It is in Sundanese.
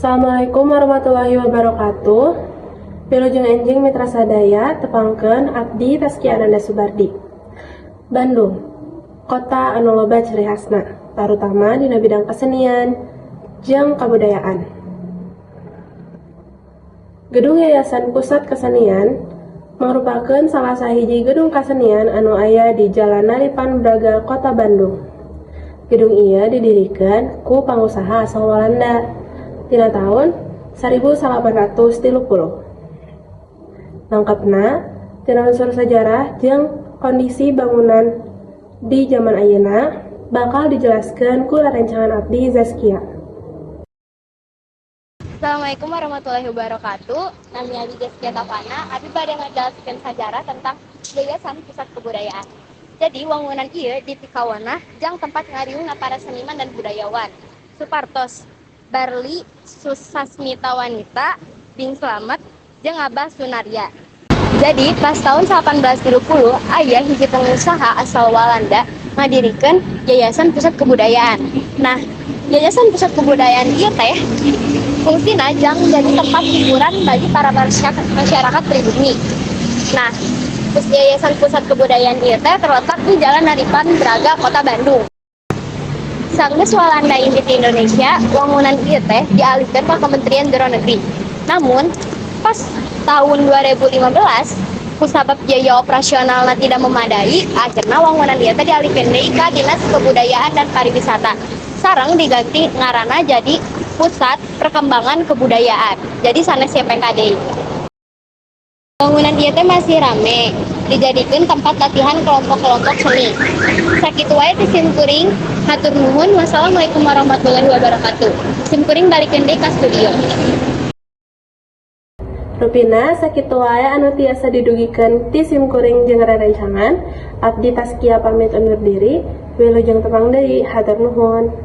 Assalamualaikum warahmatullahi wabarakatuh. Wilujeng enjing, mitra sadaya, tepangkeun abdi Taskia Ananda Subardi. Bandung, kota anu loba ciri khasna, tarutama dina bidang kesenian jeung kabudayaan. Gedung Yayasan Pusat Kesenian merupakan salah sahiji gedung kesenian anu aya di Jalan Naripan Braga, Kota Bandung. Gedung ieu didirikan ku pangusaha asal Walanda dina tahun 1830. Lengkapna tina unsur sejarah jeung kondisi bangunan di zaman ayeuna bakal dijelaskeun ku rerencangan abdi, Zaskia. Assalamualaikum warahmatullahi wabarakatuh. Nami abi Zaskia Tafana. Abi bade ngajelaskeun sajarah tentang Yayasan Pusat Kebudayaan. Jadi, wangunan ieu dipikawanah jang tempat ngariungna para seniman dan budayawan. Supartos, Barli Sasmita Wanita, Bing Slamet, jeung Abah Sunarya. Jadi pas tahun 1830 aya hiji pengusaha asal Walanda ngadirikeun Yayasan Pusat Kebudayaan. Nah, Yayasan Pusat Kebudayaan ieu teh fungsina jang jadi tempat hiburan bagi para masyarakat pribumi. Nah, Yayasan Pusat Kebudayaan ieu teh terletak di Jalan Naripan Braga, Kota Bandung. Sanggeus Walanda indit di Indonesia, wangunan ieu teh dialihkan ke Kementerian Jero Negeri. Namun, pas tahun 2015, kusabab biaya operasionalna tidak memadai, akhirnya wangunan ieu teh dialihkeun deui ka Dinas Kebudayaan dan Pariwisata. Sareng diganti ngaranna jadi Pusat Perkembangan Kebudayaan. Jadi sanes YPKD. Bangunan ieu teh masih rame, dijadikeun tempat latihan kelompok-kelompok seni. Sakitu wae ti sim kuring, hatur nuhun. Wassalamualaikum warahmatullahi wabarakatuh. Sim kuring balikeun deui ka studio. Rupina sakitu wae anu tiasa didugikeun ti sim kuring jeung rerencangan. Abdi Taskia pamit undur diri. Wilujeng tepang deui, hatur nuhun.